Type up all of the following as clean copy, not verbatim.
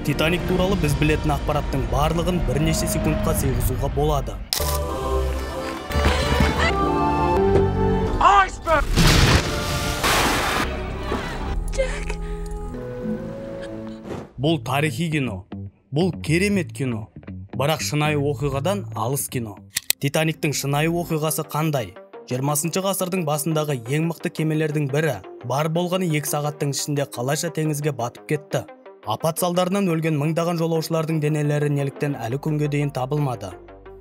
Титаник туралы біз білетін ақпараттың барлығын бірнеше секундқа сыйғызуға болады. Jack. Бұл тарихи кино, бұл керемет кино, бірақ шынайы оқиғадан алыс кино. Титаниктің шынайы оқиғасы қандай? 20 ғасырдың басындағы ең мықты кемелердің бірі, бар болғаны 2 сағаттың ішінде қалайша теңізге батып кетті. Апат салдарынан өлген мыңдаған жолаушылардың денелері неліктен әлі күнге дейін табылмады.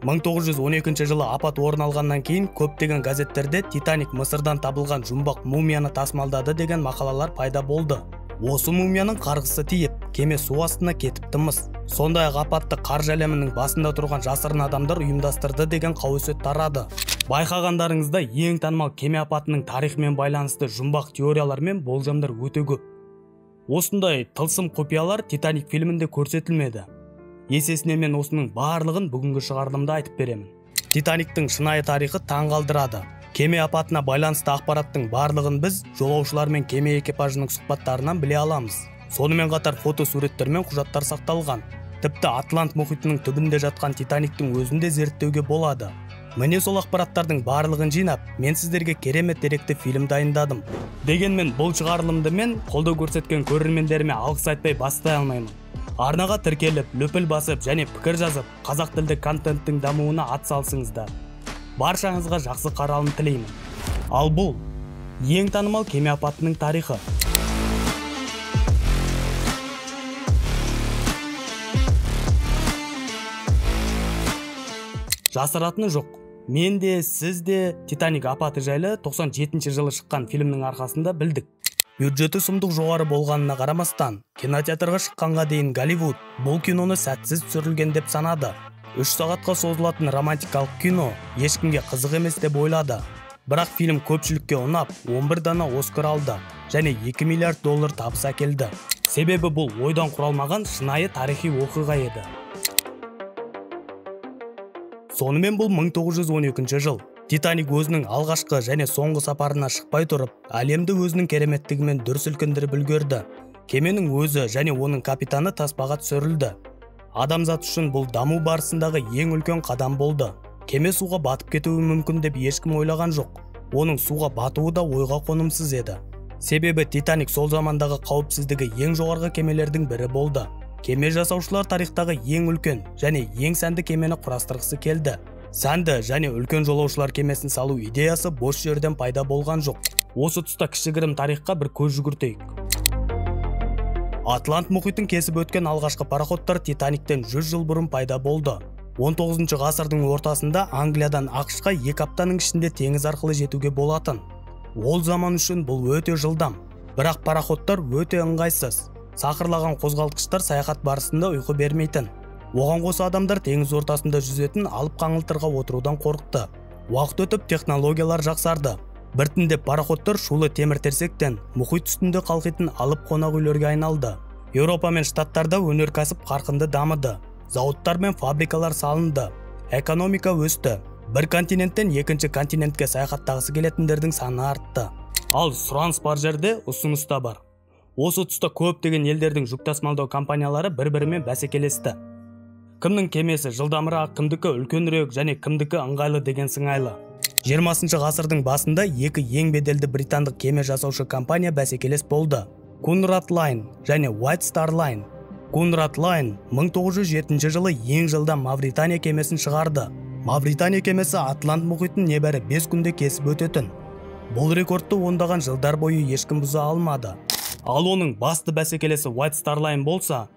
1912 жылы апат орын алғаннан кейін көптеген газеттерде Титаник Мысырдан табылған жұмбақ мумияны тасымалдады деген мақалалар пайда болды. Осы мумияның қарғысы тиіп, кеме су астына кетіпті-мыс. Сондай-ақ апатты қаржы әлемінің басында тұрған жасырын адамдар ұйымдастырды деген қауесет тарады. Байқағандарыңызда ең танымал кеме апатының тарихымен байланысты жұмбақ теориялар мен болжамдар өте көп. Осындай тылсым құпиялар Титаник фильмінде көрсетілмеді. Есесіне мен осының барлығын бүгінгі шығарылымда айтып беремін. Титаниктің шынайы тарихы таңғалдырады. Кеме апатына байланысты ақпараттың барлығын біз жолаушылар мен кеме экипажының сұхбаттарынан біле аламыз. Сонымен қатар фотосуреттер мен құжаттар сақталған. Тіпті Атлант мұхитының түбінде жатқан Титаниктің өзін де зерттеуге болады. Міне сол ақпараттардың барлығын жинап, мен сіздерге керемет деректі фильм дайындадым. Дегенмен бұл шығарылымды мен қолдау көрсеткен көрермендеріме алғыс айтпай бастай алмаймын. Арнаға тіркеліп, лүпіл басып және пікір жазып, қазақ тілді контенттің дамуына ат салсыңыздар. Баршаңызға жақсы қаралым тілеймін. Ал бұл ең танымал кеме апатының тарихы. Жасыратыны жоқ. Мен де, сіз де Титаник апаты жайлы 97 жылы шыққан фильмнің арқасында білдік. Бюджеті сұмдық жоғары болғанына қарамастан, кинотеатрға шыққанға дейін Голливуд бұл киноны сәтсіз түсірілген деп санады. 3 сағатқа созылатын романтикалық кино ешкімге қызық емес деп ойлады. Бірақ фильм көпшілікке ұнап, 11 дана Оскар алды және 2 миллиард доллар табыс әкелді. Себебі бұл ойдан құралмаған шынайы тарихи оқиға еді. Сонымен бұл 1912 жыл. Титаник өзінің алғашқы және соңғы сапарына шықпай тұрып, әлемді өзінің кереметтігімен дүр сілкіндіріп үлгерді. Кеменің өзі және оның капитаны таспаға түсірілді. Адамзат үшін бұл даму барысындағы ең үлкен қадам болды. Кеме суға батып кетуі мүмкін деп ешкім ойлаған жоқ. Оның суға батуы да ойға қонымсыз еді. Себебі Титаник сол замандағы қауіпсіздігі ең жоғарғы кемелердің бірі болды. Кеме жасаушылар тарихтағы ең үлкен және ең сәнді кемені құрастырғысы келді. Сәнді және үлкен жолаушылар кемесін салу идеясы бос жерден пайда болған жоқ. Осы тұста кішігірім тарихқа бір көз жүгіртейік. Атлант мұхитын кесіп өткен алғашқы пароходтар Титаниктен 100 жыл бұрын пайда болды. 19 ғасырдың ортасында Англиядан ақш-қа 2 аптаның ішінде теңіз арқылы жетуге болатын. Ол заман үшін бұл өте жылдам. Бірақ пароходтар өте ыңғайсыз. Сақырлаған қозғалтқыштар саяхат барысында ұйқы бермейтін. Оған қоса адамдар теңіз ортасында жүзетін алып қаңылтырға отырудан қорықты. Уақыт өтіп технологиялар жақсарды. Біртіндеп пароходтар шулы темір терсектен мұхит үстінде қалқитын алып қонақ үйлерге айналды. Еуропа мен штаттарда өнеркәсіп қарқынды дамыды. Зауыттар мен фабрикалар салынды. Экономика өсті. Бір континенттен екінші континентке саяхаттағысы келетіндердің саны артты. Ал сұраныс бар жерде ұсыныс та бар. Осы тұста көптеген елдердің жүк тасымалдау компаниялары бір-бірімен бәсекелесті. Кімнің кемесі жылдамырақ, кімдікі үлкенірек және кімдікі ыңғайлы деген сыңайлы. 20 ғасырдың басында екі ең беделді британдық кеме жасаушы компания бәсекелес болды. Cunard Line және White Star Line. Cunard Line 1907 жылы ең жылдам Мавритания кемесін шығарды. Мавритания кемесі Атлант мұхитын небәрі 5 күнде кесіп өтетін. Бұл рекордты ондаған жылдар бойы ешкім бұза алмады. Ал оның басты бәсекелесі White Star Line болса,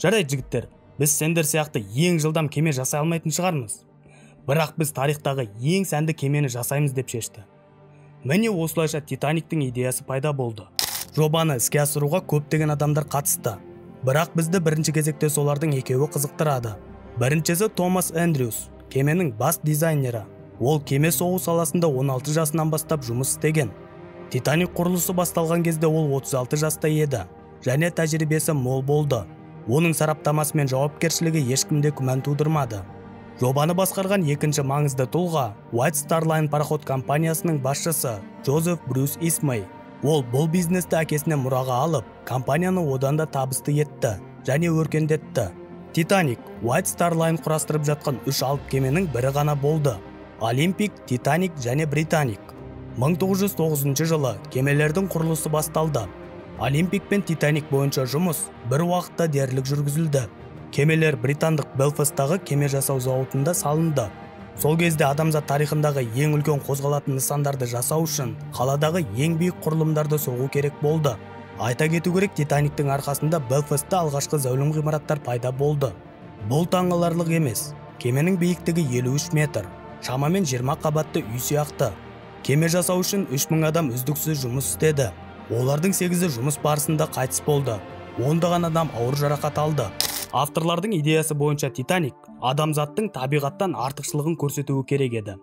жарайды жігіттер, біз сендер сияқты ең жылдам кеме жасай алмайтын шығармыз. Бірақ біз тарихтағы ең сәнді кемені жасаймыз деп шешті. Міне осылайша Титаниктің идеясы пайда болды. Жобаны іске асыруға көптеген адамдар қатысты. Бірақ бізді бірінші кезекте солардың екеуі қызықтырады. Біріншісі Томас Эндрюс, кеменің бас дизайнері. Ол кеме соғу саласында 16 жасынан бастап жұмыс істеген. Титаник құрылысы басталған кезде ол 36 жаста еді және тәжірибесі мол болды. Оның сараптамасы мен жауапкершілігі ешкімде күмән тудырмады. Жобаны басқарған екінші маңызды тұлға White Star Line пароход компаниясының басшысы Джозеф Брюс Исмей. Ол бұл бизнесті әкесінен мұраға алып, компанияны одан да табысты етті және өркендетті. Титаник White Star Line құрастырып жатқан үш алып кеменің бірі ғана болды. Олимпик, Титаник және Британик. 1909 жылы кемелердің құрылысы басталды. Олимпик пен Титаник бойынша жұмыс бір уақытта дерлік жүргізілді. Кемелер британдық Белфасттағы кеме жасау зауытында салынды. Сол кезде адамзат тарихындағы ең үлкен қозғалатын нысандарды жасау үшін қаладағы ең биік құрылымдарды соғу керек болды. Айта кету керек, Титаниктің арқасында Белфастта алғашқы зәулім ғимараттар пайда болды. Бұл таңғаларлық емес. Кеменің биіктігі 53 метр, шамамен 20 қабатты үй сияқты. Кеме жасау үшін 3000 адам үздіксіз жұмыс істеді. Олардың 8-і жұмыс барысында қайтыс болды. Ондаған адам ауыр жарақат алды. Авторлардың идеясы бойынша Титаник адамзаттың табиғаттан артықшылығын көрсетуі керек еді.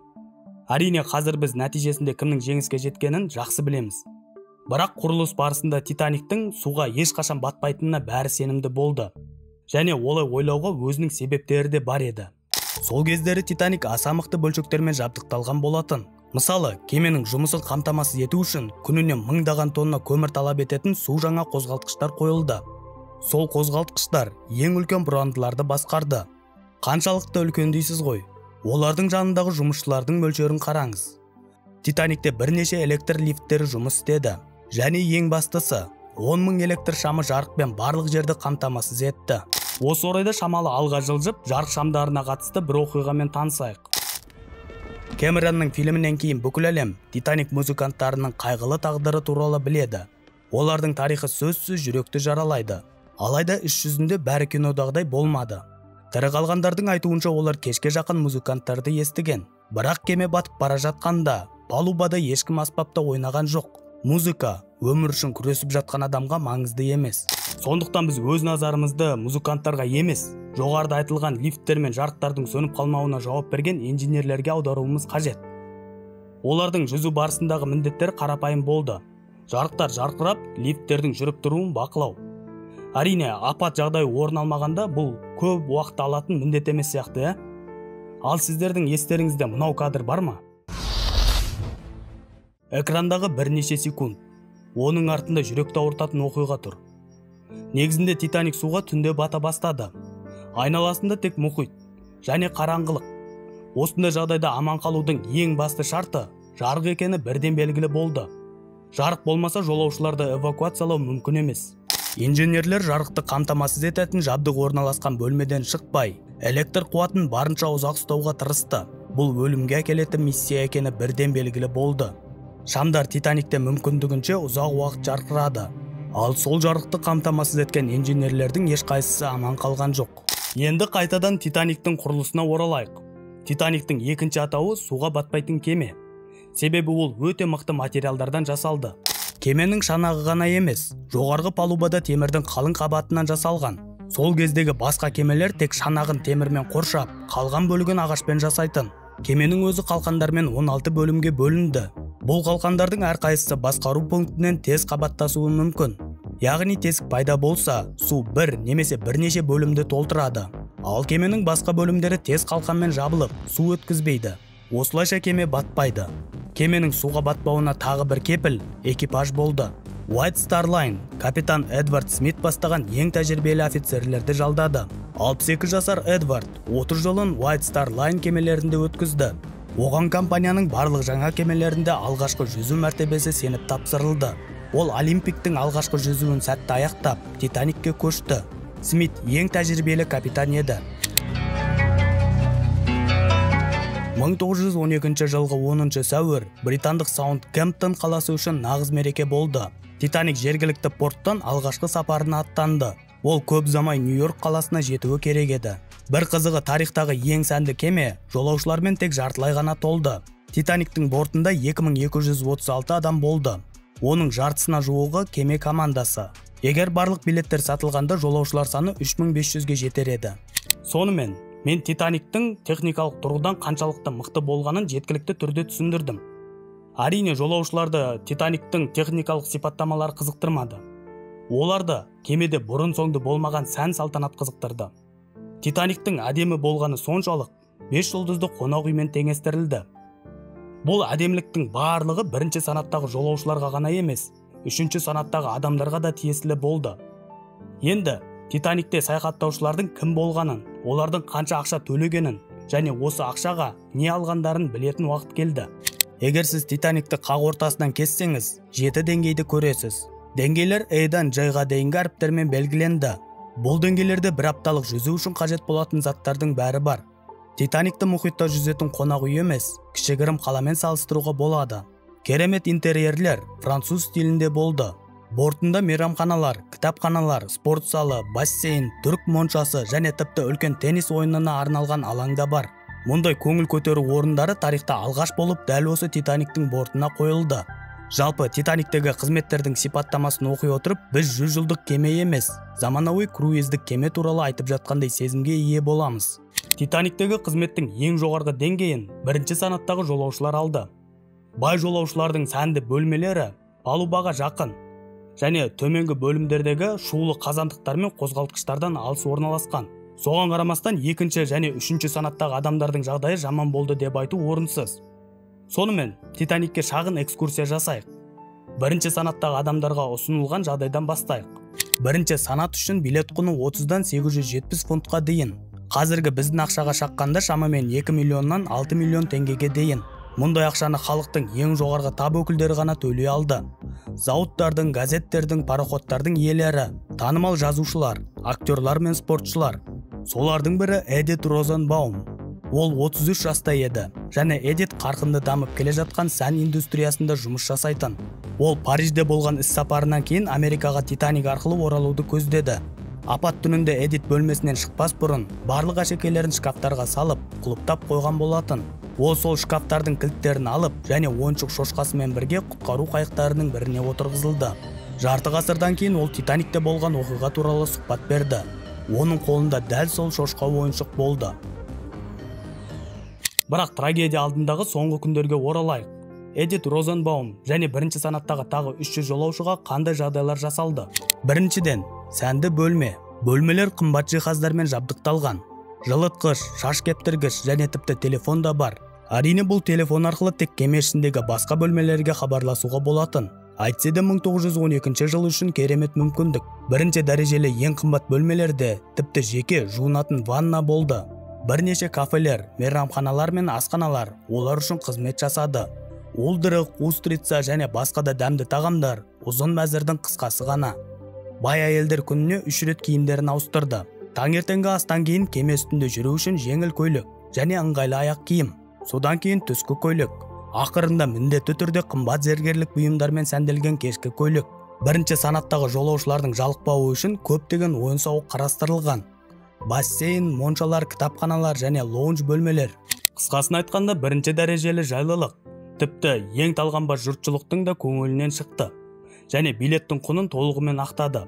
Әрине, қазір біз нәтижесінде кімнің жеңіске жеткенін жақсы білеміз. Бірақ құрылыс барысында Титаниктің суға ешқашан батпайтынына бәрі сенімді болды. Және олай ойлауға өзінің себептері де бар еді. Сол кездері Титаник аса мықты бөлшектермен жабдықталған болатын. Мысалы, кеменің жұмысын қамтамасыз ету үшін күніне мыңдаған тонна көмір талап ететін су жаңа қозғалтқыштар қойылды. Сол қозғалтқыштар ең үлкен бұрандыларды басқарды. Қаншалықты үлкен дейсіз ғой? Олардың жанындағы жұмысшылардың мөлшерін қараңыз. Титаникте бірнеше электр лифттері жұмыс істеді. Және ең бастысы, 10 мың электр шамы жарықпен барлық жерді қамтамасыз етті. Осы орайда шамалы алға жылжып, жарық шамдарына қатысты бір оқиғамен танысайық. Кэмеронның фильмінен кейін бүкіл әлем Титаник музыканттарының қайғылы тағдыры туралы біледі. Олардың тарихы сөзсіз жүректі жаралайды. Алайда іс жүзінде бәрі кинодағыдай болмады. Тірі қалғандардың айтуынша, олар кешке жақын музыканттарды естіген. Бірақ кеме батып бара жатқанда палубада ешкім аспапта ойнаған жоқ. Музыка өмір үшін күресіп жатқан адамға маңызды емес. Сондықтан біз өз назарымызды музыканттарға емес, жоғарыда айтылған лифттер мен жарықтардың сөніп қалмауына жауап берген инженерлерге аударуымыз қажет. Олардың жүзу барысындағы міндеттері қарапайым болды. Жарықтар жарқырап, лифттердің жүріп тұруын бақылау. Әрине, апат жағдайы орын алмағанда бұл көп уақыт алатын міндет емес сияқты, ә? Ал сіздердің естеріңізде мынау кадр бар ма? Экрандағы бірнеше секунд. Оның артында жүректі ауыртатын оқиға тұр. Негізінде Титаник суға түнде бата бастады. Айналасында тек мұхит және қараңғылық. Осындай жағдайда аман қалудың ең басты шарты жарық екені бірден белгілі болды. Жарық болмаса жолаушыларды эвакуациялау мүмкін емес. Инженерлер жарықты қамтамасыз ететін жабдық орналасқан бөлмеден шықпай, электр қуатын барынша ұзақ ұстауға тырысты. Бұл өлімге әкелетін миссия екені бірден белгілі болды. Шамдар Титаникте мүмкіндігінше ұзақ уақыт жарқырады. Ал сол жарықты қамтамасыз еткен инженерлердің ешқайсысы аман қалған жоқ. Енді қайтадан Титаниктің құрылысына оралайық. Титаниктің екінші атауы суға батпайтын кеме. Себебі ол өте мықты материалдардан жасалды. Кеменің шанағы ғана емес, жоғарғы палубада темірдің қалың қабатынан жасалған. Сол кездегі басқа кемелер тек шанағын темірмен қоршап, қалған бөлігін ағашпен жасайтын. Кеменің өзі қалқандармен 16 бөлімге бөлінді. Бұл қалқандардың әрқайсысы басқару пунктінен тез қабаттасуы мүмкін. Яғни тесік пайда болса, су бір немесе бірнеше бөлімді толтырады. Ал кеменің басқа бөлімдері тез қалқанмен жабылып, су өткізбейді. Осылайша кеме батпайды. Кеменің суға батпауына тағы бір кепіл экипаж болды. White Star Line капитан Эдвард Смит бастаған ең тәжірибелі офицерлерді жалдады. 62 жасар Эдвард 30 жылын White Star Line кемелерінде өткізді. Оған компанияның барлық жаңа кемелерінде алғашқы жүзу мәртебесі сеніп тапсырылды. Ол Олимпиктің алғашқы жүзуін сәтті аяқтап, Титаникке көшті. Смит ең тәжірибелі капитан еді. 1912 жылғы 10 сәуір британдық Саутгемптон қаласы үшін нағыз мереке болды. Титаник жергілікті порттан алғашқы сапарына аттанды. Ол көп ұзамай Нью-Йорк қаласына жетуі керек еді. Бір қызығы, тарихтағы ең сәнді кеме жолаушылармен тек жартылай ғана толды. Титаниктің бортында 2236 адам болды. Оның жартысына жуығы кеме командасы. Егер барлық билеттер сатылғанда жолаушылар саны 3500-ге жетер еді. Сонымен, мен Титаниктің техникалық тұрғыдан қаншалықты мықты болғанын жеткілікті түрде түсіндірдім. Әрине, жолаушыларды Титаниктің техникалық сипаттамалары қызықтырмады. Оларды кемеде бұрын-соңды болмаған сән салтанат қызықтырды. Титаниктің әдемі болғаны соншалық 5 жұлдызды қонақ үймен теңестірілді. Бұл әдеміліктің барлығы бірінші санаттағы жолаушыларға ғана емес, үшінші санаттағы адамдарға да тиесілі болды. Енді Титаникте саяхаттаушылардың кім болғанын, олардың қанша ақша төлегенін және осы ақшаға не алғандарын білетін уақыт келді. Егер сіз Титаникті қақ ортасынан кессеңіз, 7 деңгейді көресіз. Деңгейлер A-дан J-ға дейінгі әріптермен белгіленді. Бұл деңгейлерде бір апталық жүзу үшін қажет болатын заттардың бәрі бар. Титаникті мұхитта жүзетін қонақ үй емес, кішігірім қаламен салыстыруға болады. Керемет интерьерлер француз стилінде болды. Бортында мейрамханалар, кітапханалар, спорт залы, бассейн, түрік моншасы және тіпті үлкен теннис ойынына арналған алаң да бар. Мұндай көңіл көтеру орындары тарихта алғаш болып дәл осы Титаниктің бортына қойылды. Жалпы Титаниктегі қызметтердің сипаттамасын оқи отырып, біз 100 жылдық кеме емес, заманауи круиздік кеме туралы айтып жатқандай сезімге ие боламыз. Титаниктегі қызметтің ең жоғарғы деңгейін бірінші санаттағы жолаушылар алды. Бай жолаушылардың сәнді бөлмелері палубаға жақын және төменгі бөлімдердегі шулы қазандықтар мен қозғалтқыштардан алыс орналасқан. Соған қарамастан екінші және үшінші санаттағы адамдардың жағдайы жаман болды деп айту орынсыз. Сонымен, Титаникке шағын экскурсия жасайық. Бірінші санаттағы адамдарға ұсынылған жағдайдан бастайық. Бірінші санат үшін билет құны 30-дан 870 фунтқа дейін. Қазіргі біздің ақшаға шаққанда шамамен 2 миллионнан 6 миллион теңгеге дейін. Мұндай ақшаны халықтың ең жоғарғы тап өкілдері ғана төлей алды. Зауыттардың, газеттердің, пароходтардың иелері, танымал жазушылар, актерлар мен спортшылар. Солардың бірі Эдит Розенбаум. Ол 33 жаста еді және Эдит қарқынды дамып келе жатқан сән индустриясында жұмыс жасайтын. Ол Парижде болған іс сапарынан кейін Америкаға Титаник арқылы оралуды көздеді. Апат түнінде Эдит бөлмесінен шықпас бұрын барлық әшекейлерін шкафтарға салып, құлыптап қойған болатын. Ол сол шкафтардың кілттерін алып және ойыншық шошқасымен бірге құтқару қайықтарының біріне отырғызылды. Жарты ғасырдан кейін ол Титаникте болған оқиға туралы сұхбат берді. Оның қолында дәл сол шошқа ойыншық болды. Бірақ трагедия алдындағы соңғы күндерге оралайық. Эдит Розенбаум және бірінші санаттағы тағы 300 жолаушыға қандай жағдайлар жасалды? Біріншіден, сәнді бөлме. Бөлмелер қымбат жиһаздармен жабдықталған. Жылытқыш, шаш кептіргіш және тіпті телефон да бар. Әрине, бұл телефон арқылы тек кеме ішіндегі басқа бөлмелерге хабарласуға болатын. Әйтсе де 1912 жыл үшін керемет мүмкіндік. Бірінші дәрежелі ең қымбат бөлмелерде тіпті жеке жуынатын ванна болды. Бірнеше кафелер, мейрамханалар мен асханалар олар үшін қызмет жасады. Уылдырық, устрица және басқа да дәмді тағамдар ұзын мәзірдің қысқасы ғана. Бай әйелдер күніне 3 рет киімдерін ауыстырды. Таңертеңгі астан кейін кеме үстінде жүру үшін жеңіл көйлек және ыңғайлы аяқ киім, содан кейін түскі көйлек, ақырында міндетті түрде қымбат зергерлік бұйымдармен сәнделген кешкі көйлек. Бірінші санаттағы жолаушылардың жалықпауы үшін көптеген ойын-сауық қарастырылған. Бассейн, моншалар, кітапханалар және лоунж бөлмелер. Қысқасын айтқанда, бірінші дәрежелі жайлылық тіпті ең талғампаз жұртшылықтың да көңілінен шықты және билеттің құнын толығымен ақтады.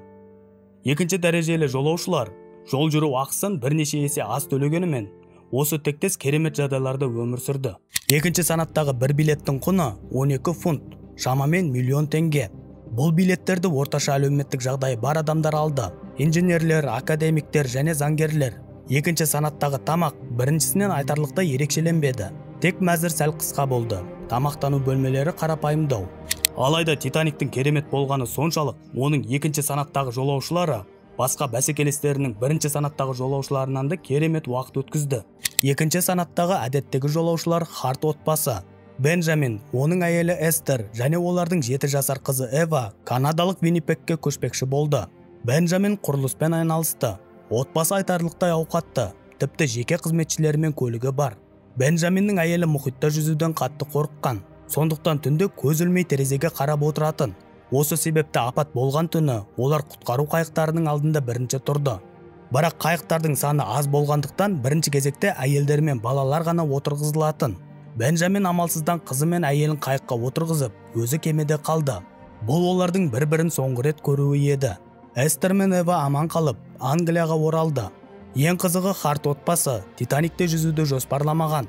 Екінші дәрежелі жолаушылар жол жүру ақысын бірнеше есе аз төлегенімен осы тектес керемет жағдайларда өмір сүрді. Екінші санаттағы бір билеттің құны 12 фунт, шамамен миллион теңге. Бұл билеттерді орташа әлеуметтік жағдайы бар адамдар алды. Инженерлер, академиктер және заңгерлер. Екінші санаттағы тамақ біріншісінен айтарлықтай ерекшеленбеді. Тек мәзір сәл қысқа болды. Тамақтану бөлмелері қарапайымдау. Алайда Титаниктің керемет болғаны соншалық, оның екінші санаттағы жолаушылары басқа бәсекелестерінің бірінші санаттағы жолаушыларынан да керемет уақыт өткізді. Екінші санаттағы әдеттегі жолаушылар Харт отбасы. Бенджамин, оның әйелі Эстер және олардың 7 жасар қызы Эва канадалық Виннипегке көшпекші болды. Бенджамин құрылыспен айналысты. Отбасы айтарлықтай ауқатты, тіпті жеке қызметшілері мен көлігі бар. Бенджаминнің әйелі мұхитта жүзуден қатты қорыққан. Сондықтан түнде көз ілмей терезеге қарап отыратын. Осы себепті апат болған түні олар құтқару қайықтарының алдында бірінші тұрды. Бірақ қайықтардың саны аз болғандықтан бірінші кезекте әйелдер мен балалар ғана отырғызылатын. Бенджамин амалсыздан қызы мен әйелін қайыққа отырғызып, өзі кемеде қалды. Бұл олардың бір-бірін соңғы рет көруі еді. Эстер мен Эва аман қалып, Англияға оралды. Ең қызығы, Харт отбасы Титаникте жүзуді жоспарламаған.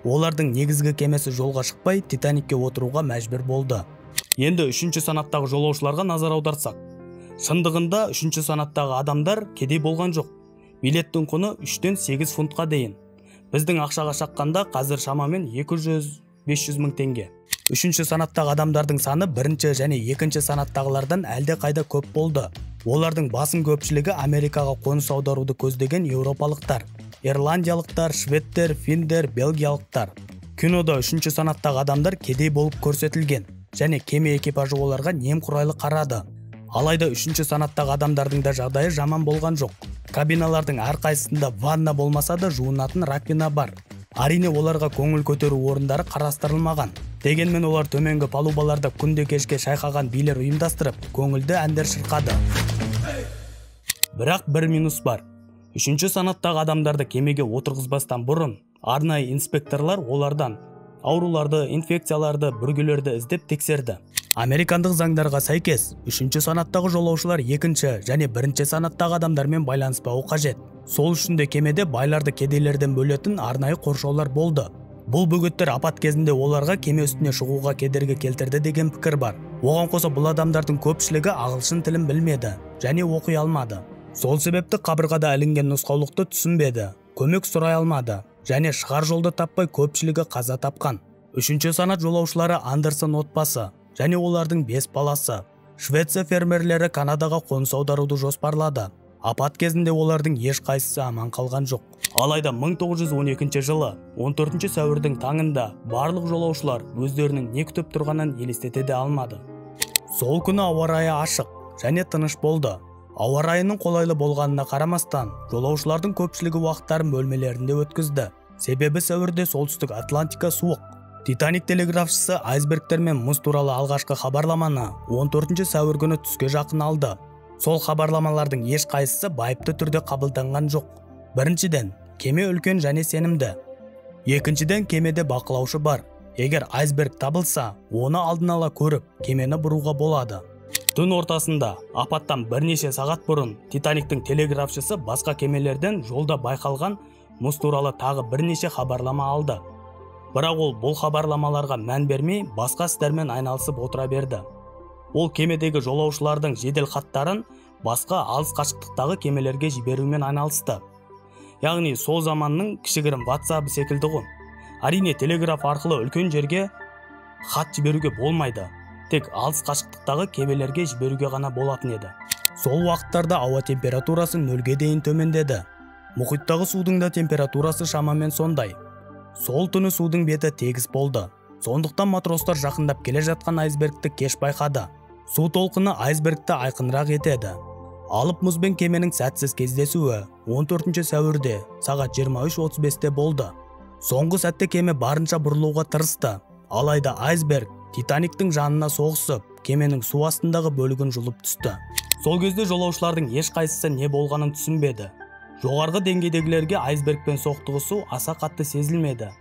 Олардың негізгі кемесі жолға шықпай, Титаникке отыруға мәжбүр болды. Енді үшінші санаттағы жолаушыларға назар аударсақ. Шындығында үшінші санаттағы адамдар кедей болған жоқ. Билеттің құны 3-тен 8 фунтқа дейін. Біздің ақшаға шаққанда қазір шамамен 200-500 мың теңге. Үшінші санаттағы адамдардың саны бірінші және екінші санаттағылардан әлде қайда көп болды. Олардың басым көпшілігі Америкаға қоныс аударуды көздеген еуропалықтар, ирландиялықтар, шведтер, финдер, белгиялықтар. Кинода үшінші санаттағы адамдар кедей болып көрсетілген және кеме экипажы оларға немқұрайлы қарады. Алайда үшінші санаттағы адамдардың да жағдайы жаман болған жоқ. Кабиналардың әрқайсысында ванна болмаса да жуынатын раковина бар. Әрине, оларға көңіл көтеру орындары қарастырылмаған. Дегенмен олар төменгі палубаларда күнде кешке шайқаған билер ұйымдастырып, көңілді әндер шырқады. Бірақ бір минус бар. Үшінші санаттағы адамдарды кемеге отырғызбастан бұрын арнайы инспекторлар олардан ауруларды, инфекцияларды, бүргелерді іздеп тексерді. Американдық заңдарға сәйкес, үшінші санаттағы жолаушылар екінші және бірінші санаттағы адамдармен байланыспауы қажет. Сол үшін де кемеде байларды кедейлерден бөлетін арнайы қоршаулар болды. Бұл бөгеттер апат кезінде оларға кеме үстіне шығуға кедергі келтірді деген пікір бар. Оған қоса бұл адамдардың көпшілігі ағылшын тілін білмеді және оқи алмады. Сол себепті қабырғада ілінген нұсқаулықты түсінбеді, көмек сұрай алмады және шығар жолды таппай көпшілігі қаза тапқан. Үшінші санат жолаушылары Андерсон отбасы және олардың 5 баласы. Швеция фермерлері Канадаға қоныс аударуды жоспарлады. Апат кезінде олардың ешқайсысы аман қалған жоқ. Алайда 1912 жылы 14 сәуірдің таңында барлық жолаушылар өздерінің не күтіп тұрғанын елестете де алмады. Сол күні ауа райы ашық және тыныш болды. Ауа райының қолайлы болғанына қарамастан, жолаушылардың көпшілігі уақыттарын бөлмелерінде өткізді. Себебі сәуірде солтүстік Атлантика суық. Титаник телеграфшысы айсбергтер мен мұз туралы алғашқы хабарламаны 14 сәуір күні түске жақын алды. Сол хабарламалардың ешқайсысы байыпты түрде қабылданған жоқ. Біріншіден, кеме үлкен және сенімді. Екіншіден, кемеде бақылаушы бар. Егер айсберг табылса, оны алдын ала көріп, кемені бұруға болады. Түн ортасында, апаттан бірнеше сағат бұрын, Титаниктің телеграфшысы басқа кемелерден жолда байқалған мұз туралы тағы бірнеше хабарлама алды. Бірақ ол бұл хабарламаларға мән бермей, басқа істермен айналысып отыра берді. Ол кемедегі жолаушылардың жедел хаттарын басқа алыс қашықтықтағы кемелерге жіберумен айналысты. Яғни сол заманның кішігірім WhatsApp секілді ғой. Әрине, телеграф арқылы үлкен жерге хат жіберуге болмайды. Тек алыс қашықтықтағы кемелерге жіберуге ғана болатын еді. Сол уақыттарда ауа температурасы 0-ге дейін төмендеді. Мұхиттағы судың да температурасы шамамен сондай. Сол түні судың беті тегіс болды. Сондықтан матростар жақындап келе жатқан айсбергті кеш байқады. Су толқыны айсбергті айқынырақ етеді. Алып мұз бен кеменің сәтсіз кездесуі 14 сәуірде сағат 23:35-те болды. Соңғы сәтте кеме барынша бұрылуға тырысты. Алайда айсберг Титаниктің жанына соғысып, кеменің су астындағы бөлігін жұлып түсті. Сол кезде жолаушылардың ешқайсысы не болғанын түсінбеді. Жоғарғы деңгейдегілерге айсбергпен соқтығысу аса қатты сезілмеді.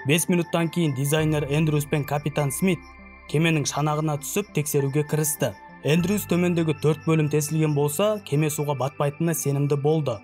5 минуттан кейін дизайнер Эндрюс пен капитан Смит кеменің шанағына түсіп тексеруге кірісті. Эндрюс төмендегі 4 бөлім тесілген болса, кеме суға батпайтынына сенімді болды.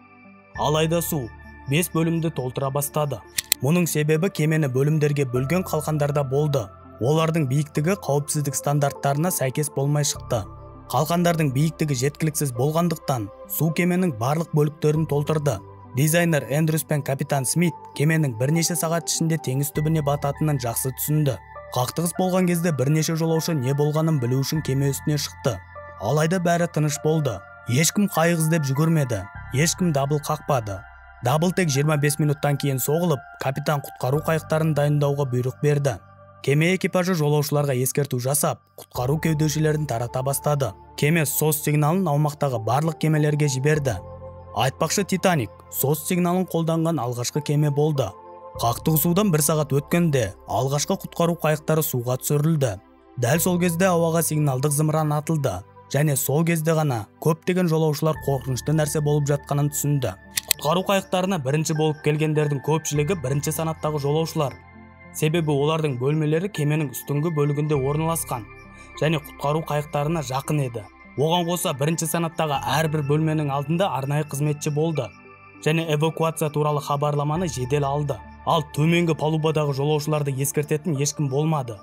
Алайда су 5 бөлімді толтыра бастады. Мұның себебі кемені бөлімдерге бөлген қалқандарда болды. Олардың биіктігі қауіпсіздік стандарттарына сәйкес болмай шықты. Қалқандардың биіктігі жеткіліксіз болғандықтан, су кеменің барлық бөліктерін толтырды. Дизайнер Эндрюс пен капитан Смит кеменің бірнеше сағат ішінде теңіз түбіне бататынын жақсы түсінді. Қақтығыс болған кезде бірнеше жолаушы не болғанын білу үшін кеме үстіне шықты. Алайда бәрі тыныш болды. Ешкім қайық іздеп жүгірмеді, ешкім дабыл қақпады. Дабыл тек 25 минуттан кейін соғылып, капитан құтқару қайықтарын дайындауға бұйрық берді. Кеме экипажы жолаушыларға ескерту жасап, құтқару кеудешелерін тарата бастады. Кеме SOS сигналын аумақтағы барлық кемелерге жіберді. Айтпақшы, Титаник SOS сигналын қолданған алғашқы кеме болды. Қақтығысудан бір сағат өткенде алғашқы құтқару қайықтары суға түсірілді. Дәл сол кезде ауаға сигналдық зымыран атылды және сол кезде ғана көптеген жолаушылар қорқынышты нәрсе болып жатқанын түсінді. Құтқару қайықтарына бірінші болып келгендердің көпшілігі бірінші санаттағы жолаушылар. Себебі олардың бөлмелері кеменің үстіңгі бөлігінде орналасқан және құтқару қайықтарына жақын еді. Оған қоса бірінші санаттағы әрбір бөлменің алдында арнайы қызметші болды және эвакуация туралы хабарламаны жедел алды. Ал төменгі палубадағы жолаушыларды ескертетін ешкім болмады.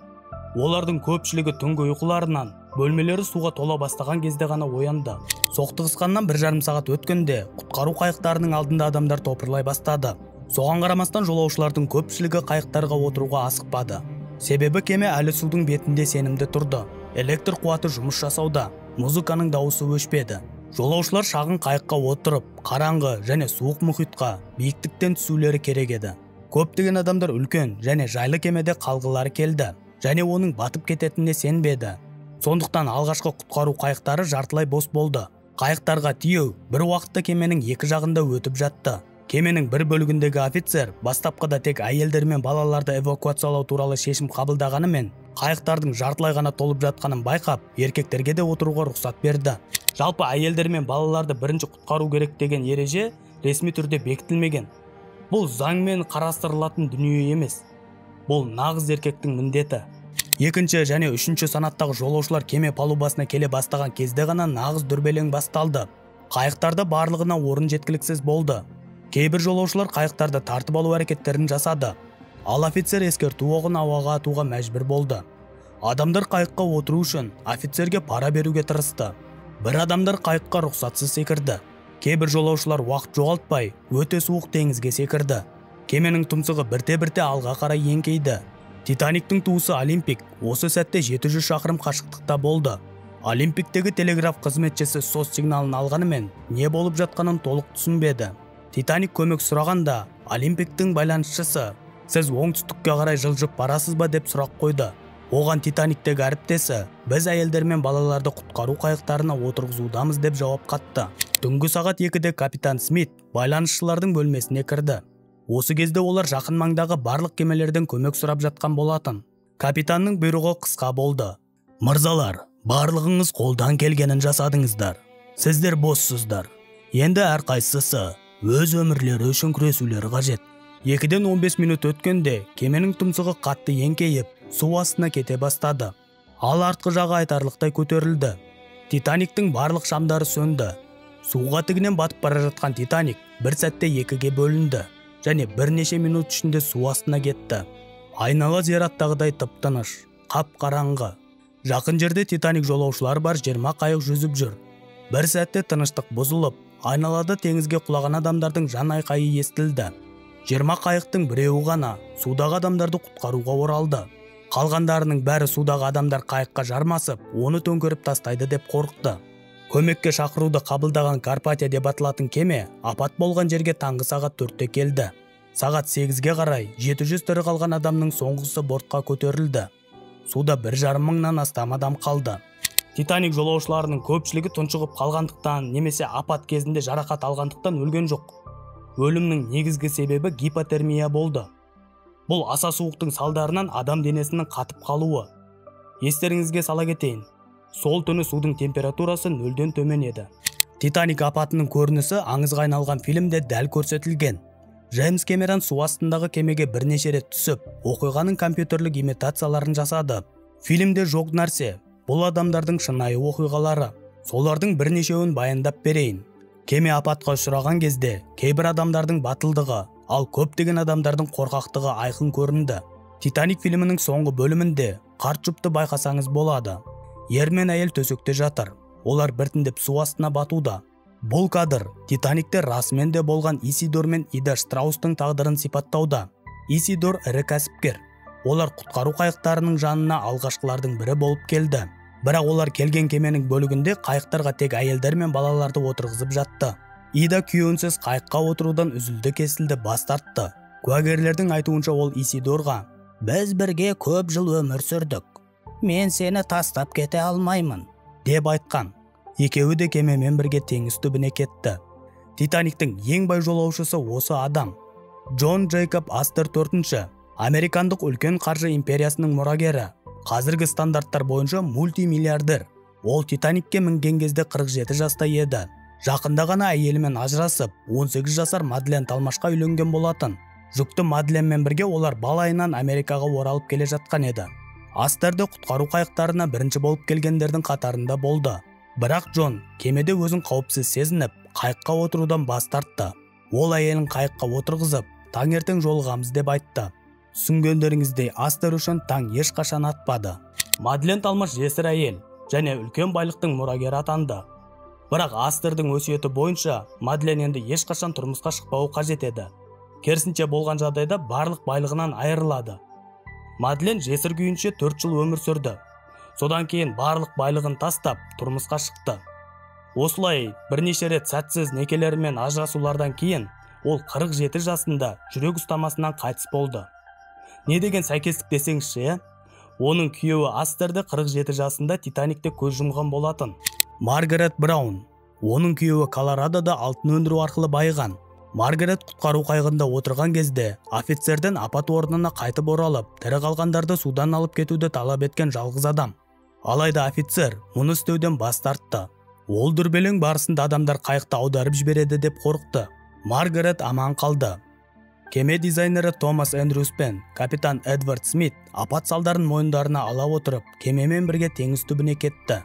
Олардың көпшілігі түнгі ұйқыларынан бөлмелері суға тола бастаған кезде ғана оянды. Соқтығысқаннан 1,5 сағат өткенде құтқару қайықтарының алдында адамдар топырлай бастады. Соған қарамастан жолаушылардың көпшілігі қайықтарға отыруға асықпады. Себебі кеме әлі судың бетінде сенімді тұрды. Электр қуаты жұмыс жасауда, музыканың дауысы өшпеді. Жолаушылар шағын қайыққа отырып, қараңғы және суық мұхитқа биіктіктен түсулері керек еді. Көптеген адамдар үлкен және жайлы кемеде қалғылары келді және оның батып кететініне сенбеді. Сондықтан алғашқы құтқару қайықтары жартылай бос болды. Қайықтарға тиеу бір уақытта кеменің екі жағында өтіп жатты. Кеменің бір бөлігіндегі офицер бастапқыда тек әйелдер мен балаларды эвакуациялау туралы шешім қабылдағанымен, қайықтардың жартылай ғана толып жатқанын байқап, еркектерге де отыруға рұқсат берді. Жалпы әйелдер мен балаларды бірінші құтқару керек деген ереже ресми түрде бекітілмеген. Бұл заңмен қарастырылатын дүние емес. Бұл нағыз еркектің міндеті. Екінші және үшінші санаттағы жолаушылар кеме палубасына келе бастаған кезде ғана нағыз дүрбелең басталды. Қайықтарда барлығына орын жеткіліксіз болды. Кейбір жолаушылар қайықтарды тартып алу әрекеттерін жасады. Ал офицер ескерту оғын ауаға атуға мәжбүр болды. Адамдар қайыққа отыру үшін офицерге пара беруге тырысты. Бір адамдар қайыққа рұқсатсыз секірді. Кейбір жолаушылар уақыт жоғалтпай, өте суық теңізге секірді. Кеменің тұмсығы бірте-бірте алға қарай еңкейді. Титаниктің туысы Олимпик осы сәтте 700 шақырым қашықтықта болды. Олимпиктегі телеграф қызметшісі SOS сигналын алғанымен не болып жатқанын толық түсінбеді. Титаник көмек сұрағанда Олимпиктің байланысшысы «Сіз оңтүстікке қарай жылжып барасыз ба?» деп сұрақ қойды. Оған Титаниктегі әріптесі «Біз әйелдер мен балаларды құтқару қайықтарына отырғызудамыз» деп жауап қатты. Түнгі сағат 2-де капитан Смит байланысшылардың бөлмесіне кірді. Осы кезде олар жақын маңдағы барлық кемелерден көмек сұрап жатқан болатын. Капитанның бұйрығы қысқа болды. «Мырзалар, барлығыңыз қолдан келгенін жасадыңыздар. Сіздер боссыздар. Енді әрқайсысы өз өмірлері үшін күресулері қажет». 2-ден 15 минут өткенде кеменің тұмсығы қатты еңкейіп, су астына кете бастады. Ал артқы жағы айтарлықтай көтерілді. Титаниктің барлық шамдары сөнді. Суға тігінен батып бара жатқан Титаник бір сәтте екіге бөлінді және бірнеше минут ішінде су астына кетті. Айнала зираттағыдай тып-тыныш, қап-қараңғы. Жақын жерде Титаник жолаушылары бар 20 қайық жүзіп жүр. Бір сәтте тыныштық бұзылып, айналада теңізге құлаған адамдардың жан айқайы естілді. 20 қайықтың біреуі ғана судағы адамдарды құтқаруға оралды. Қалғандарының бәрі судағы адамдар қайыққа жармасып, оны төңкеріп тастайды деп қорықты. Көмекке шақыруды қабылдаған Карпатия деп аталатын кеме апат болған жерге таңғы сағат 4-те келді. Сағат 8-ге қарай 700 тірі қалған адамның соңғысы бортқа көтерілді. Суда 1,5 мыңнан астам адам қалды. Титаник жолаушыларының көпшілігі тұншығып қалғандықтан немесе апат кезінде жарақат алғандықтан өлген жоқ. Өлімнің негізгі себебі гипотермия болды. Бұл аса суықтың салдарынан адам денесінің қатып қалуы. Естеріңізге сала кетейін, сол түні судың температурасы 0-ден төмен еді. Титаник апатының көрінісі аңызға айналған фильмде дәл көрсетілген. Джеймс Кэмерон су астындағы кемеге бірнеше рет түсіп, оқиғаның компьютерлік имитацияларын жасады. Фильмде жоқ нәрсе, бұл адамдардың шынайы оқиғалары. Солардың бірнешеуін баяндап берейін. Кеме апатқа ұшыраған кезде кейбір адамдардың батылдығы, ал көптеген адамдардың қорқақтығы айқын көрінді. Титаник фильмінің соңғы бөлімінде қарт жұпты байқасаңыз болады. Ер мен әйел төсекте жатыр. Олар біртіндеп су астына батуда. Бұл кадр Титаникте расымен де болған Исидор мен Ида Штраустың тағдырын сипаттауда. Исидор ірі кәсіпкер. Олар құтқару қайықтарының жанына алғашқылардың бірі болып келді. Бірақ олар келген кеменің бөлігінде қайықтарға тек әйелдер мен балаларды отырғызып жатты. Ида күйеуінсіз қайыққа отырудан үзілді-кесілді бас тартты. Куәгерлердің айтуынша ол Исидорға: «Біз бірге көп жыл өмір сүрдік. Мен сені тастап кете алмаймын», деп айтқан. Екеуі де кемемен бірге теңіз түбіне кетті. Титаниктің ең бай жолаушысы осы адам. Джон Джейкоб Астер IV, американдық үлкен қаржы империясының мұрагері. Қазіргі стандарттар бойынша мультимиллиардер. Ол Титаникке мінген кезде 47 жаста еді. Жақында ғана әйелімен ажырасып, 18 жасар Мадлен Талмашқа үйленген болатын. Жүкті Мадленмен бірге олар бал айынан Америкаға оралып келе жатқан еді. Астерді құтқару қайықтарына бірінші болып келгендердің қатарында болды. Бірақ Джон кемеде өзін қауіпсіз сезініп, қайыққа отырудан бас тартты. Ол әйелін қайыққа отырғызып, таңертең жолығамыз деп айтты. Түсінгендеріңіздей, Астер үшін таң ешқашан атпады. Мадлен Талмаш жесір әйел және үлкен байлықтың мұрагері атанды. Бірақ Астердің өсиеті бойынша Мадлен енді ешқашан тұрмысқа шықпауы қажет еді. Керісінше болған жағдайда барлық байлығынан айырылады. Мадлен жесір күйінше 4 жыл өмір сүрді. Содан кейін барлық байлығын тастап тұрмысқа шықты. Осылай бірнеше рет сәтсіз некелері мен ажырасулардан кейін ол 47 жасында жүрек ұстамасынан қайтыс болды. Не деген сәйкестік десеңізші, е? Оның күйеуі Астер де 47 жасында Титаникте көз жұмған болатын. Маргарет Браун. Оның күйеуі Колорадода алтын өндіру арқылы байыған. Маргарет құтқару қайығында отырған кезде офицерден апат орнына қайтып оралып, тірі қалғандарды судан алып кетуді талап еткен жалғыз адам. Алайда офицер мұны істеуден бас тартты. Ол дүрбелең барысында адамдар қайықты аударып жібереді деп қорықты. Маргарет аман қалды. Кеме дизайнері Томас Эндрюс пен капитан Эдвард Смит апат салдарын мойындарына ала отырып, кемемен бірге теңіз түбіне кетті.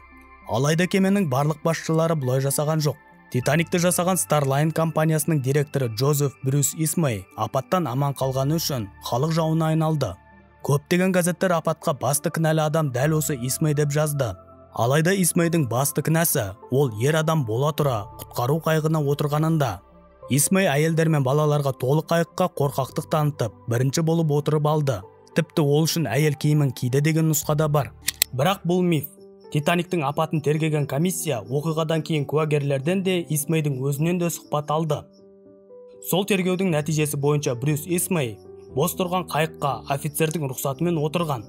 Алайда кеменің барлық басшылары бұлай жасаған жоқ. Титаникті жасаған Starline компаниясының директоры Джозеф Брюс Исмей апаттан аман қалғаны үшін халық жауына айналды. Көптеген газеттер апатқа басты кінәлі адам дәл осы Исмей деп жазды. Алайда Исмейдің басты кінәсі ол ер адам бола тұра құтқару қайығына отырғанында. Исмей әйелдер мен балаларға толы қайыққа қорқақтық танытып, бірінші болып отырып алды. Тіпті ол үшін әйел киімін киді деген нұсқада бар. Бірақ бұл миф. Титаниктің апатын тергеген комиссия оқиғадан кейін куәгерлерден де Исмейдің өзінен де сұхбат алды. Сол тергеудің нәтижесі бойынша Брюс Исмей бос тұрған қайыққа офицердің рұқсатымен отырған.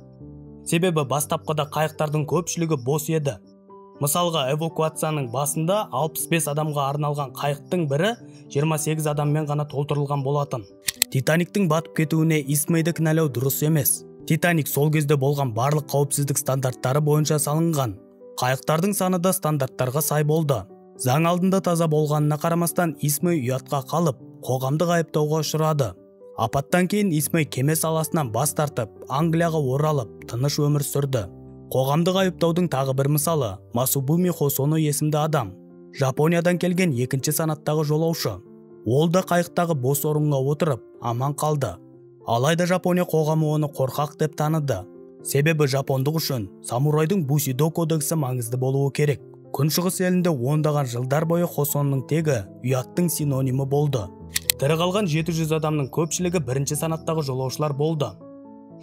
Себебі бастапқыда қайықтардың көпшілігі бос еді. Мысалға, эвакуацияның басында 65 адамға арналған қайықтың бірі 28 адаммен ғана толтырылған болатын. Титаниктің батып кетуіне Исмейді кінәлау дұрыс емес. Титаник сол кезде болған барлық қауіпсіздік стандарттары бойынша салынған. Қайықтардың саны да стандарттарға сай болды. Заң алдында таза болғанына қарамастан Исмей ұятқа қалып, қоғамдық айыптауға ұшырады. Апаттан кейін Исмей кеме саласынан бас тартып, Англияға оралып, тыныш өмір сүрді. Қоғамдық айыптаудың тағы бір мысалы Масубуми Хосоно есімді адам. Жапониядан келген екінші санаттағы жолаушы. Ол да қайықтағы бос орынға отырып, аман қалды. Алайда Жапония қоғамы оны қорқақ деп таныды. Себебі жапондық үшін самурайдың бусидо кодексі маңызды болуы керек. Күншығыс елінде ондаған жылдар бойы Хосонның тегі ұяттың синонимі болды. Тірі қалған 700 адамның көпшілігі бірінші санаттағы жолаушылар болды.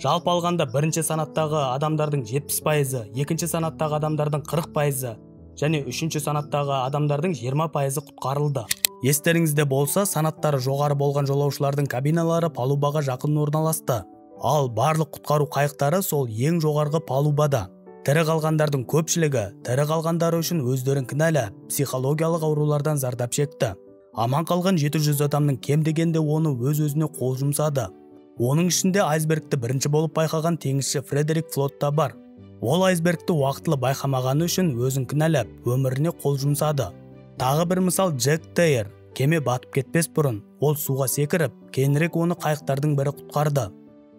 Жалпы алғанда бірінші санаттағы адамдардың 70%, екінші санаттағы адамдардың 40% және үшінші санаттағы адамдардың 20% құтқарылды. Естеріңізде болса, санаттары жоғары болған жолаушылардың кабиналары палубаға жақын орналасты. Ал барлық құтқару қайықтары сол ең жоғарғы палубада. Тірі қалғандардың көпшілігі тірі қалғандары үшін өздерін кінәлі психологиялық аурулардан зардап шекті. Аман қалған 700 адамның кем дегенде оны өз-өзіне қол жұмсады. Оның ішінде айсбергті бірінші болып байқаған теңізші Фредерик Флот та бар. Ол айсбергті уақытылы байқамағаны үшін өзін кінәлап, өміріне қол жұмсады. Тағы бір мысал Джек Тейер. Кеме батып кетпес бұрын ол суға секіріп, кейінірек оны қайықтардың бірі құтқарды.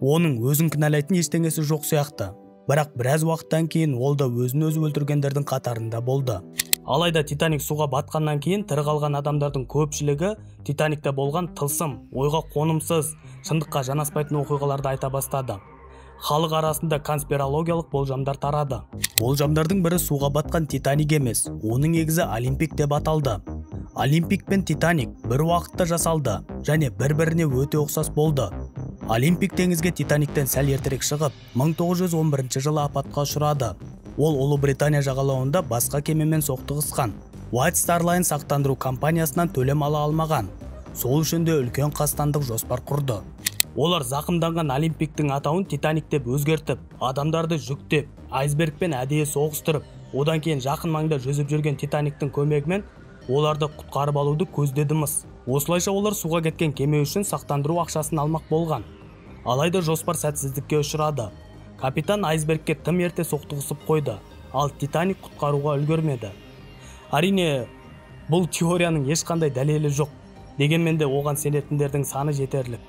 Оның өзін кінәлайтын ештеңесі жоқ сияқты. Бірақ біраз уақыттан кейін ол да өзін өзі өлтіргендердің қатарында болды. Алайда Титаник суға батқаннан кейін тірі қалған адамдардың көпшілігі Титаникте болған тылсым, ойға қонымсыз, шындыққа жанаспайтын оқиғаларды айта бастады. Халық арасында конспирологиялық болжамдар тарады. Болжамдардың бірі суға батқан Титаник емес, оның егізі Олимпик деп аталды. Олимпик пен Титаник бір уақытта жасалды және бір-біріне өте ұқсас болды. Олимпик теңізге Титаниктен сәл ертерек шығып, 1911 жылы апатқа ұшырады. Ол Ұлыбритания жағалауында басқа кемемен соқтығысқан. White Star Line сақтандыру компаниясынан төлем ала алмаған. Сол үшін де үлкен қастандық жоспар құрды. Олар зақымданған Олимпиктің атауын Титаник деп өзгертіп, адамдарды жүктеп, айсбергпен әдейі соғыстырып, одан кейін жақын маңда жүзіп жүрген Титаниктің көмегімен оларды құтқарып алуды көздедіміз. Осылайша олар суға кеткен кеме үшін сақтандыру ақшасын алмақ болған. Алайда жоспар сәтсіздікке ұшырады. Капитан айсбергке тым ерте соқтығысып қойды, ал Титаник құтқаруға үлгермеді. Әрине, бұл теорияның ешқандай дәлелі жоқ. Дегенмен де оған сенетіндердің саны жетерлік.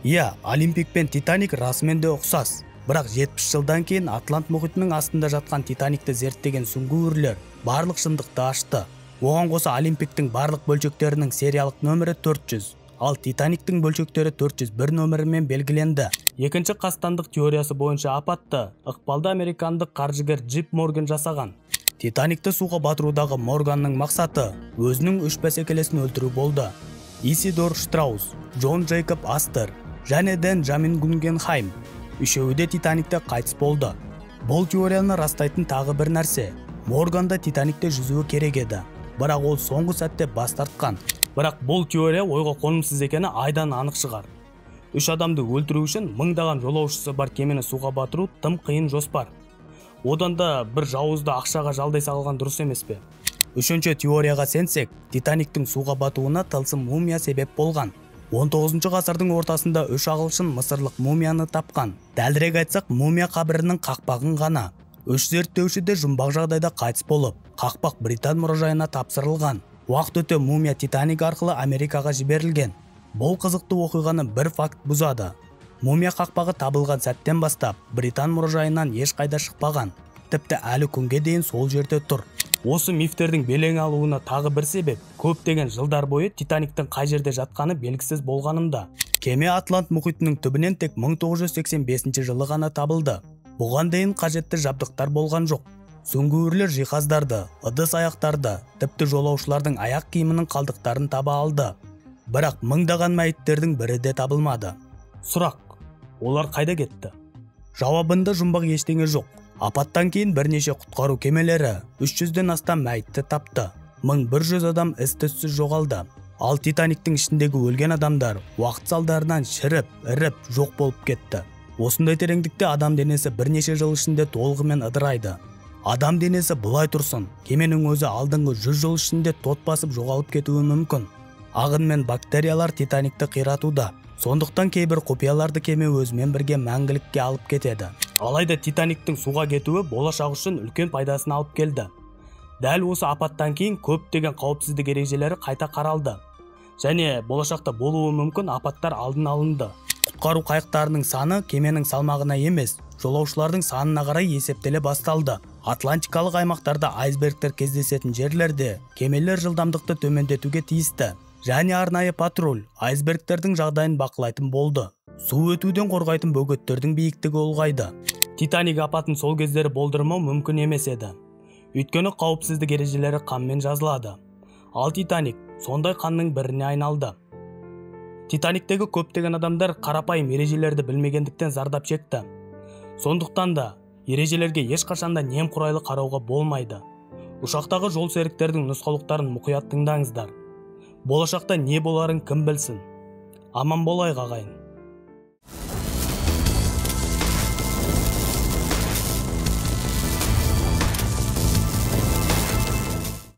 Иә, Олимпик пен Титаник расымен де ұқсас. Бірақ 70 жылдан кейін Атлант мұхитының астында жатқан Титаникті зерттеген сүңгуірлер барлық шындықты ашты. Оған қоса Олимпиктің барлық бөлшектерінің сериялық нөмірі 400, ал Титаниктің бөлшектері 401 нөмірімен белгіленді. Екінші қастандық теориясы бойынша апатты ықпалды американдық қаржыгер Джип Морган жасаған. Титаникті суға батырудағы Морганның мақсаты өзінің үш бәсекелесін өлтіру болды. Исидор Штраус, Джон Джейкоб Астер және Бенджамин Гугенхайм үшеуі де Титаникте қайтыс болды. Бұл теорияны растайтын тағы бір нәрсе, Морган да Титаникте жүзуі керек еді. Бірақ ол соңғы сәтте бас тартқан. Бірақ бұл теория ойға қонымсыз екені айдан анық шығар. 3 адамды өлтіру үшін мыңдаған жолаушысы бар кемені суға батыру тым қиын жоспар. Одан да бір жауызды ақшаға жалдай салған дұрыс емес пе? Үшінші теорияға сенсек, Титаниктің суға батуына тылсым мумия себеп болған. 19 ғасырдың ортасында 3 ағылшын мысырлық мумияны тапқан. Дәлірек айтсақ, мумия қабірінің қақпағын ғана. 3 зерттеуші де жұмбақ жағдайда қайтыс болып, қақпақ Британ мұражайына тапсырылған. Уақыт өте мумия Титаник арқылы Америкаға жіберілген. Бұл қызықты оқиғаны бір факт бұзады. Мумия қақпағы табылған сәттен бастап, Британ мұражайынан ешқайда шықпаған. Тіпті әлі күнге дейін сол жерде тұр. Осы мифтердің белең алуына тағы бір себеп, көптеген жылдар бойы Титаниктің қай жерде жатқаны белгісіз болғанында. Кеме Атлант мұхитының түбінен тек 1985 жылы ғана табылды. Бұған дейін қажетті жабдықтар болған жоқ. Сүңгуірлер жиһаздарды, ыдыс аяқтарды, тіпті жолаушылардың аяқ киімінің қалдықтарын таба алды. Бірақ мыңдаған мәйіттердің бірі де табылмады. Сұрақ: олар қайда кетті? Жауабында жұмбақ ештеңе жоқ. Апаттан кейін бірнеше құтқару кемелері 300-ден астам мәйітті тапты. 1100 адам із-түзсіз жоғалды. Ал Титаниктің ішіндегі өлген адамдар уақыт салдарынан шіріп, іріп, жоқ болып кетті. Осындай тереңдікте адам денесі бірнеше жыл ішінде толығымен ыдырайды. Адам денесі былай тұрсын, кеменің өзі алдыңғы 100 жыл ішінде тот басып жоғалып кетуі мүмкін. Ағын мен бактериялар Титаникті қиратуда. Сондықтан кейбір құпияларды кеме өзімен бірге мәңгілікке алып кетеді. Алайда Титаниктің суға кетуі болашақ үшін үлкен пайдасын алып келді. Дәл осы апаттан кейін көптеген қауіпсіздік ережелері қайта қаралды. Және болашақта болуы мүмкін апаттар алдын алынды. Құтқару қайықтарының саны кеменің салмағына емес, жолаушылардың санына қарай есептеле басталды. Атлантикалық аймақтарда айсбергтер кездесетін жерлерде кемелер жылдамдықты төмендетуге тиісті. Және арнайы патруль айсбергтердің жағдайын бақылайтын болды. Су өтуден қорғайтын бөгеттердің биіктігі ұлғайды. Титаник апатын сол кездері болдырмау мүмкін емес еді. Өйткені қауіпсіздік ережелері қанмен жазылады. Ал Титаник сондай қанның біріне айналды. Титаниктегі көптеген адамдар қарапайым ережелерді білмегендіктен зардап шекті. Сондықтан да ережелерге ешқашанда немқұрайлы қарауға болмайды. Ұшақтағы жол серіктердің нұсқаулықтарын мұқият тыңдаңыздар. Болашақта не боларын кім білсін. Аман болайық, ағайын.